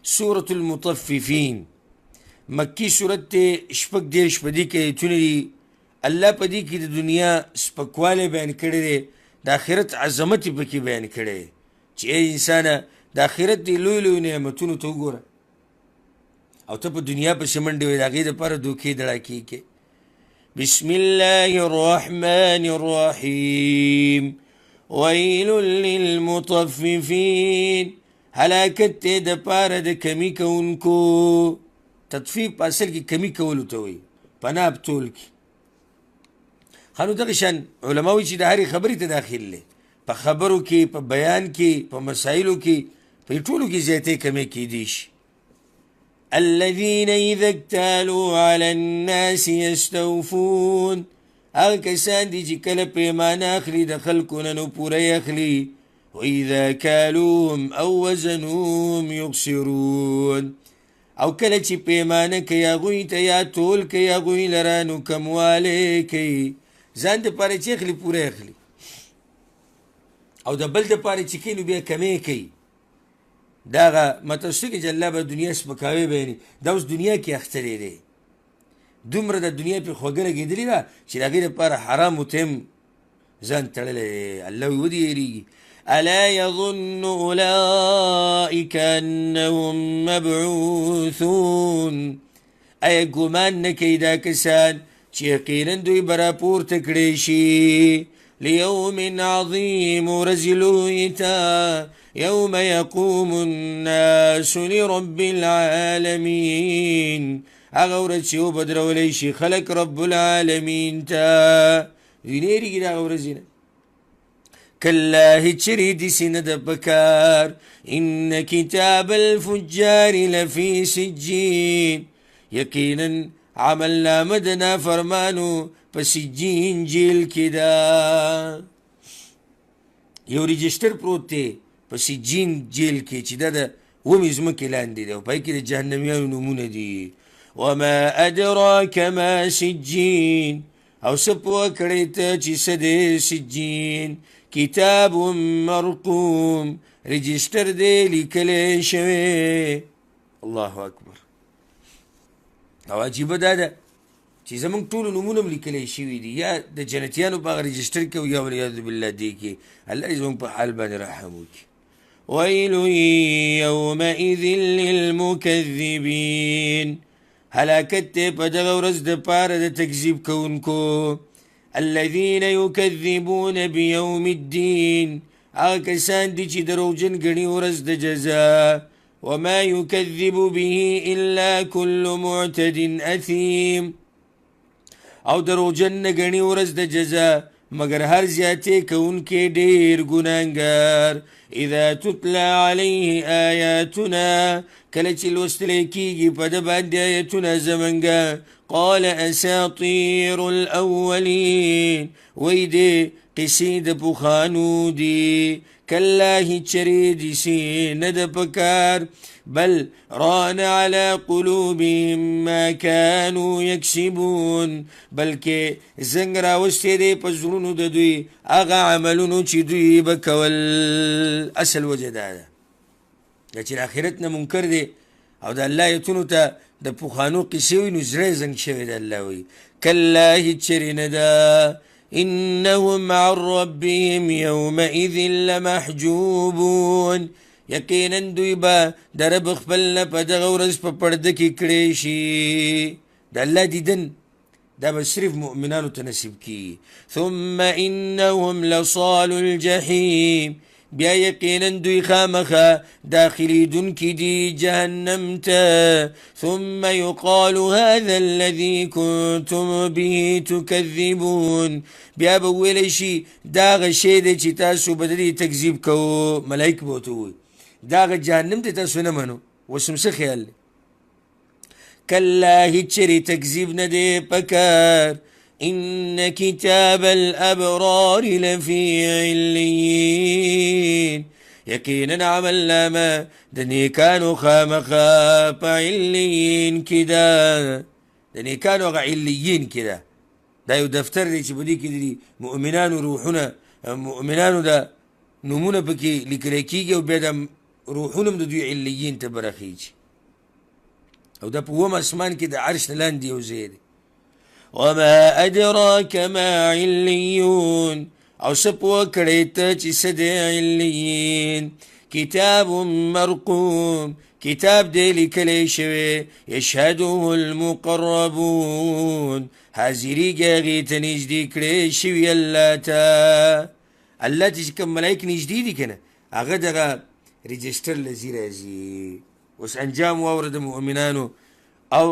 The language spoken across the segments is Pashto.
سورة المطففین مکی سورت دی، 36 په دې کې ایتونه دي. الله په دې کې د دنیا سپکوالی بیان کړی دی، د آخرت عظمت یې پکې بیان کړی دی چې ای انسانه د آخرت دې لوی لوی نعمتونو ته وګوره او ته په دنیا پسې منډې وې، د هغې دپاره دوکې دړاکې کې. بسم الله الرحمن الرحیم ویل للمطففین، هلاکت دی دپاره د کمی کوونکو. تطفیف په اصل کې کمی کولو ته وایي، په ناب تول کې. ښه نو دغه شان علما وایي چې د هرې خبرې ته داخل دی، په خبرو کې، په بیان کې، په مسایلو کې، په ټولو کې زیاتې کمې کیدی شي. الذين إذا اكتالوا على الناس يستوفون، هغه کسان دي چې کله پیمانه اخلي د خلکو نه نو پوره یې اخلي. وإذا كالوهم أو وزنوهم يخسرون، او کله چې پیمانه کوي هغوی ته یا تول کوي هغوی لره نو کموالی کوي. ځان دپاره چې اخلي پوره یې اخلي، او د بل دپاره چې کوي نو بیا کمې کوي. دا هغه مطلب څه کې چې الله به دنیا سپکاوی بیانوي، دا اوس دنیا کې اختلی دی، دومره د دنیا پې خوږه لګېدلې ده چې د هغې دپاره حرامو ته هم ځان تړلی دی. الله وایي ودې یېرېږي. ألا يظن أولئك أنهم مبعوثون، آیا ګمان نه کوي دا کسان چې یقینا دوی به راپورته کړی شي؟ ليوم عظيم، ورځې لویې ته، يوم يقوم الناس لرب العالمين، هغه ورځ چې وبدرولی شي خلک رب العالمین ته. دوی نه یېرېږي د هغه ورځې نه. کلا هېچرې داسې نه ده پکار. ان کتاب الفجار لفي سجین، یقینا عملنامه د نافرمانو په سجین جیل کې ده. یو رجسټر پروت دی په سجین جیل کې چې دا د اوومې ځمکې لاندې دی او په هغې کې د جهنمیانو نومونه دي. وما ادراک ما سجین، او څه پوه کړی ته چې څه دی سجین؟ کتاب مرقوم، رجسټر دی لیکلی شوی. الله اکبر. او عجیبه دا ده چې زموږ ټولو نومونه هم لیکلی شوي دي، یا د جنتیانو په هغه رجسټر کې او یا والعیاذ بالله دې کې. الله دې زموږ په حال باندې رحم وکړي. ویل یومئذ للمکذبین، هلاکت دی په دغه ورځ دپاره د تکذیب کوونکو. الذین یکذبون بیوم الدین، هغه کسان دي چې دروغجن ګڼي ورځ د جزا. وما یکذب به الا کل معتد اثیم، او دروغجن نه ګڼي ورځ د جزا مګر هر زیاتې کوونکی ډېر ګناهګار. اذا تتلی علیه آیاتنا، کله چې لوستلی کېږي په ده باندې آیتونه زمونږه، قال اساطیر الاولین، وایي دې قصې د پخوانو دي. کلا هېچرې داسې نه ده پکار. بل ران على قلوبهم ما كانوا يكسبون، بلکې زنګ راوستی دی په زړونو د دوی هغه عملونو چې دوی به کول. اصل وجه دا ده دا چې د آخرت نه منکر دی او د الله ایتونو ته د پخوانو قصې وایي نو زړه یې زنګ شوی دی. الله وایي کلا هېچرې نه ده. انهم عن ربهم يومئذ لمحجوبون، یقینا دوی به د رب خپل نه په دغه ورځ په پرده کې کړی شي. د الله دیدن دا به صرف مؤمنانو ته نصیب کیږي. ثم انهم لصال الجحیم، بیا یقینا دوی خامخا داخلېدونکي دي جهنم ته. ثم یقال هذا الذي كنتم به تکذبون، بیا به وویلی شي دا هغه شی دی چې تاسو به د دې تکذیب کوو. ملایک به ورته ووایي دا هغه جهنم دی تاسو نه منو، اوس هم څه خیال دی؟ کلا هېچرې تکذیب نه دی پکار. إن كتاب الأبرار لفي عليين، یقینا عملنامه د نیکانو خامخا په علیین کې ده. د نیکانو هغه علیین کې ده. دا یو دفتر دی چې په دې کې د مؤمنانو روحونه، مؤمنانو د نومونه پکې لیکل کېږي او بیا د روحونه هم د دوی علیین ته بره خېږي. او دا په اووم اسمان کې د عرش نه لاندې یو ځای دی. وما ادراک ما علیون، او څه پوه کړی ته چې څه دی علیین؟ کتاب مرقوم، کتاب دی لیکلی شوی، یشهده المقربون، حاضرېږي هغې ته نږدې کړی شوي الله ته. الله ته چې کوم ملایک نږدې دي که نه، هغه دغه رجسټر له ځي راځي. اوس انجام واوره د مؤمنانو او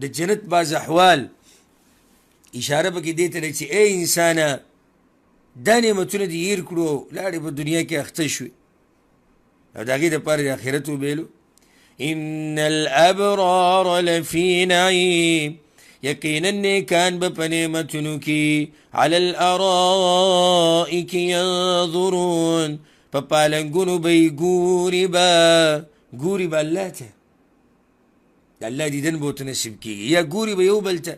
د جنت بعض احوال. اشاره پکې دې ته ده چې ای انسانه، دا نعمتونه دې هېر کړو، لاړې په دنیا کې اخته شوې، او د هغې دپاره د آخرت وبیلو. ان الابرار لفی نعیم، یقینا نیکان به په نعمتونو کې. علی الارائک ینظرون، په پالنګونو به یې ګوري به، ګوري به الله ته، د الله دیدن به ورته نصیب کېږي، یا ګوري به یو بل ته.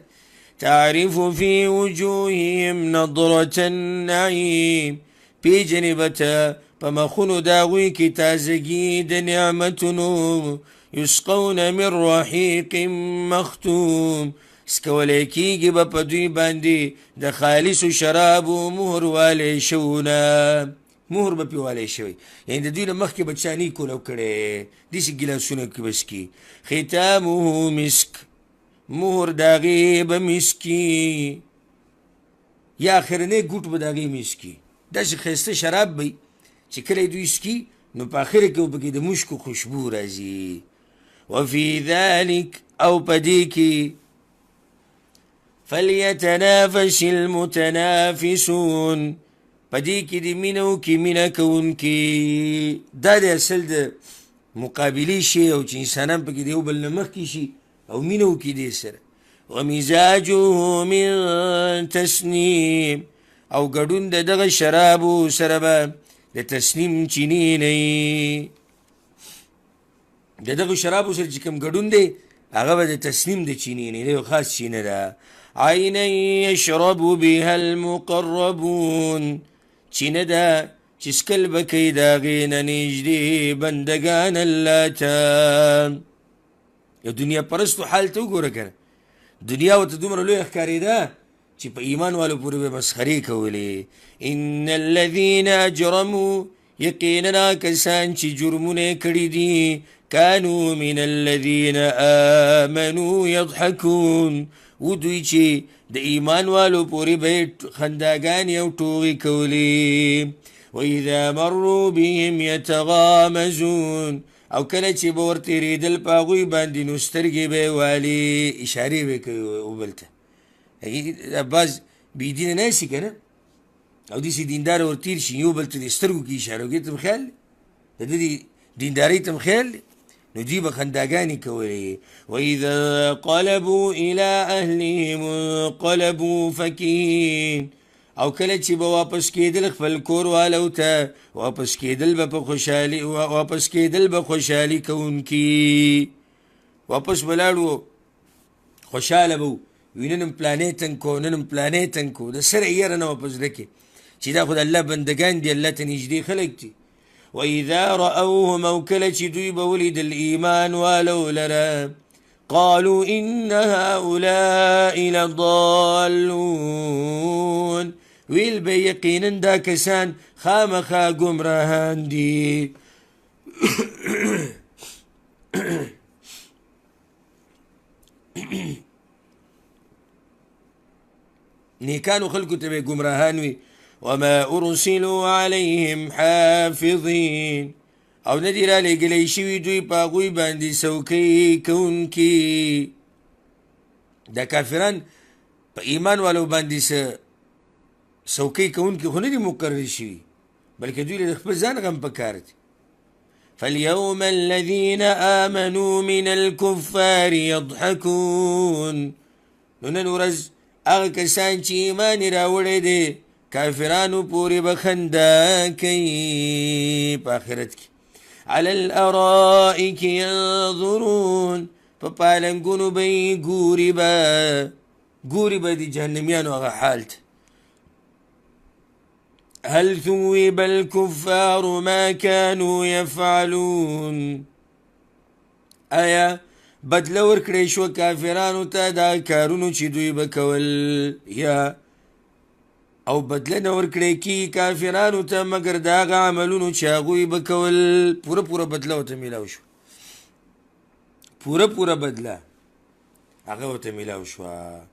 تعرف فی وجوههم نضرة النعیم، پېژنې به ته په مخونو د هغوی کې تازګي د نعمتونو. یسقون من رحیق مختوم، څکولی کېږي به په دوی باندې د خالصو شرابو مهر والی شوونه، مهر به پرې والی شوی، یعنې د دوی نه مخکې به چا نه کولاو کړی، داسې ګیلاسونه کې به څکي. ختامه مسک، مهر د هغې به مسکي، یا اخرنی ګوټ به د هغې مسکي. داسې ښایسته شراب به وي چې کله یې دوی څکي نو په اخره کې به پکې د مشکو خوشبو راځي. وفي ذلک، او په دې کې فلیتنافس المتنافسون، په دې کې د مینه وکړي مینه کوونکي. دا د اصل د مقابلې شی او چې انسانان پکې د یو بل نه مخکې شي او مینه وکړي دې سره. ومزاجه من تسنیم، او ګډون د دغه شرابو سره به د تسنیم چینې نه وي. د دغو شرابو سره چې کوم ګډون دی هغه به د تسنیم د چینې نه، یو خاص چینه ده. عینا یشرب بها المقربون، چینه ده چې څکل به کوي د هغې نه نږدې بندګان الله ته. یو دنیا پرستو حال ته وګوره که نه، دنیا ورته دومره لویه ښکارېده چې په ایمان والو پورې به مسخرې کولې. ان الذین اجرموا، یقینا کسان چې جرمونه یې کړي دي، کانو من الذین آمنوا یضحکون، و دوی چې د ایمان والو پورې به یې خنداګانې او ټوغې کولې. واذا مروا بهم یتغامزون، او کله چې به ورتېرېدل په هغوی باندې نو سترګې به یې والې، اشارې به یې کوي وبل ته. بعض بېدینه نه سي که نه، او داسې دیندار ورتېر شي یو بل ته د سترګو کې اشاره وکړي، ته هم خیال دی د ده دې دیندارۍ ته هم خیال دی، نو دوی به خنداګانې کولې. واذا انقلبوا الى اهلهم انقلبوا فکهین، او کله چې به واپس کېدل خپل کور والو ته، واپس کېدل به په خوشحالي، واپس کېدل به خوشحالي کوونکي، واپس به لاړو خوشحاله به وو، وي نن هم پلانې تنګ کو، نن هم پلانې تنګ کو، د سره یې یره نه وه په زړه کې چې دا خو د الله بندګان دي، الله ته نږدې خلک دي. واذا رأوهم، او کله چې دوی به ولیدل ایمان والو لره، قالوا إن هؤلاء لضالون، ویل به یقینا دا کسان خامخا ګمراهان دي. نیکانو خلکو ته به ګمراهان وي. وما ارسلوا علیهم حافظین، او نه دي رالیږلی شوي دوی په هغوی باندې څوکۍ کوونکي. دا کافران په ایمان والو باندې څه څوکۍ کوونکي خو نه دي مقرر شوي، بلکې دوی له خپل ځان غم پکار دی. فاليوم الذين آمنوا من الكفار يضحكون، نو نن ورځ هغه کسان چې ایمان یې راوړی دی کافرانو پورې به خندا کوي په آخرت کې. علی الارائک ینظرون، په پالنګونو به یې ګوري به، ګوري به د جهنمیانو هغه حال ته. هل ثوب الكفار ما كانوا يفعلون؟ آیا بدله ورکړی شو کافرانو ته دا کارونو چې دوی به کول؟ یا او بدله نه ورکړی کېږي کافرانو ته مګر د هغه عملونو چې هغوی به کول. پوره پوره بدله ورته میلاو شوه، پوره پوره بدله هغه ورته میلاو شوه.